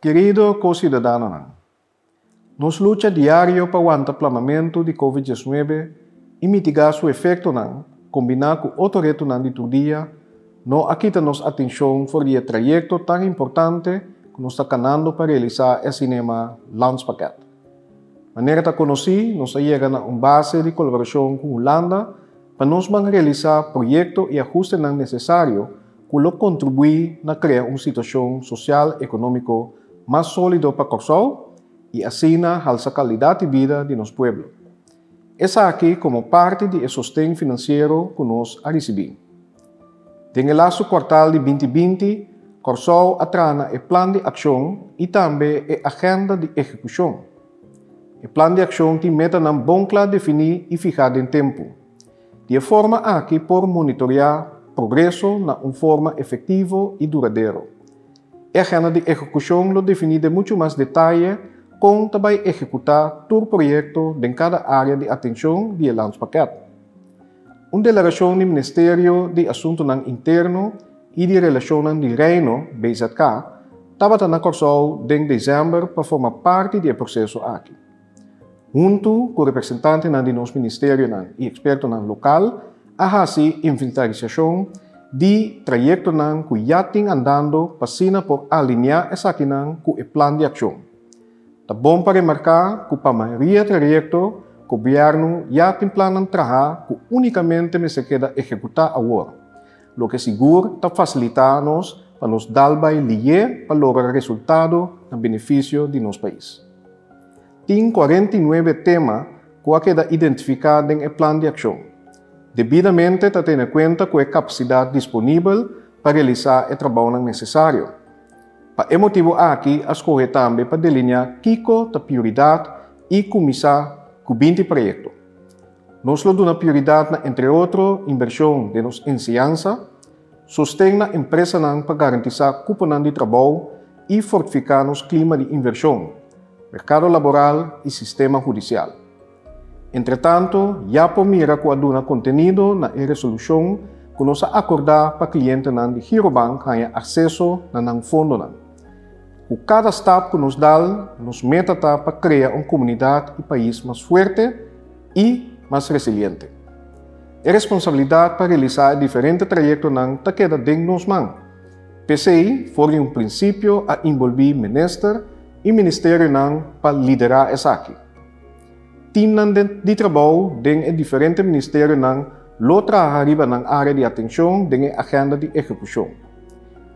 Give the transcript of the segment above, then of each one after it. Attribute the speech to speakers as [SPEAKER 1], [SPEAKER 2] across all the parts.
[SPEAKER 1] Kerido ko-siudadanonan, Nos lucha diario pa wanta plamamentu di Covid 19 i mitigá su efektonan, kombiná ku otro retonan di tur dia, no a kita nos atenshon for di e trayekto tan importante ku nos ta kanando pa realisá e asina Landspakket. Manera ta konosí, nos a yega na un base di kolaborashon ku Hulanda pa nos ban realisá proyekto i ahustenan nesesario ku lo kontribuí na krea un situashon sosial ekonómiko mas sólido pa Kòrsou i asina alsa kalidat di bida di nos pueblo. Esaki komo parti di e sosten finansiero ku nos a risibí. Den e lastu kuartal di 2020, Kòrsou a traha na e plan di akshon i tambe e agenda di ehekushon. E plan di akshon tin metanan bon kla definí i fihá den tempu. Di e forma aki por monitoriá progreso na un forma efektivo i duradero. E agenda di ehekushon lo definí den muchu mas detaye kon ta bai ehekutá tur proyekto den kada área di atenshon di e Landspakket. Un delegashon di Ministerio di Asuntunan Interno i di Relashonnan di Reino, BZK, tabata na Kòrsou den desèmber pa forma parti di e proseso aki. Huntu ku representantenan di nos ministerionan i ekspertonan lokal a hasi inventarisashon di trayektonan ku ya tin andando pa asina por alineá esakinan ku e plan di akshon. Ta bon pa remarká ku pa mayoria trayekto gobièrnu ya tin plannan trahá ku únikamente mester keda ehekutá awor, loke sigur ta fasilitá nos pa nos dal bai lihé pa logra resultado na benefisio di nos pais. Tin 49 tema ku a keda identifiká den e plan di akshon. Debidamente ta tene kuenta ku e kapasidat disponibel pa realisá e trabounan nesesario. Pa e motibu aki a skohe tambe pa delineá kiko ta prioridat i kuminsá ku 20 proyekto. Nos lo duna prioridat na, entre otro, invershon den nos enseñansa, sosten na empresanan pa garantisá kuponan di trabou i fortifiká nos klima di invershon, merkado laboral i sistema hudisial. Entretantu, ya por mira ku a duna kontenido na e resolushon ku nos a akordá pa klientenan di Girobank haña akseso na nan fondonan. Ku kada stap ku nos dal, nos meta ta pa krea un komunidat i pais mas fuerte i mas resiliente. E responsabilidat pa realisá e diferente trayektonan ta keda den nos man. P'esei, for di un prinsipio a enbolbí minister i ministerionan pa liderá esaki. Timnan di trabou den e diferente ministerionan lo traha riba nan área di atenshon den e agenda di ehekushon.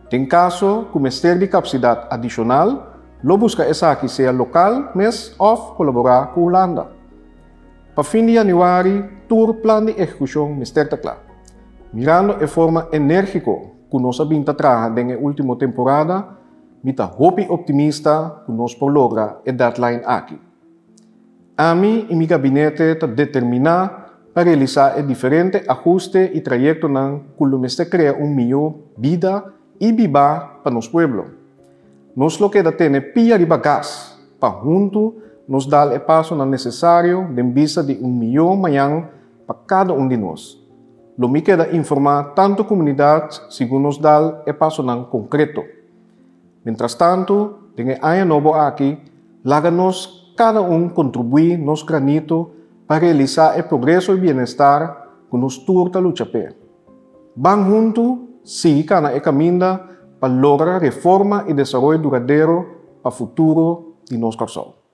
[SPEAKER 1] Den kaso ku mester di kapasidat adishonal, lo buska esaki sea lokal mes òf kolaborá ku Hulanda. Pa fin di yanüari, tur plan di ehekushon mester ta kla. Mirando e forma enérgiko ku nos a bin ta traha den e último temporada, mi ta hopi optimista ku nos por logra e deadline aki. Ami i mi gabinete ta determiná pa realisá e diferente ahuste i trayektonan ku lo mester krea un mihó bida i biba pa nos pueblo. Nos lo keda tene pia riba gas pa huntu nos dal e pasonan nesesario den bista di un mihó mañan pa kada un di nos. Lo mi keda informá tantu komunidat segun nos dal e pasonan konkreto. Mientrastantu, den e aña nobo aki, laga nos kada un kontribuí nos granito pa realisá e progreso i bienestar ku nos tur ta lucha p'e. Ban huntu, sigui kana e kaminda pa logra reforma i desaroyo duradero pa futuro di nos Kòrsou.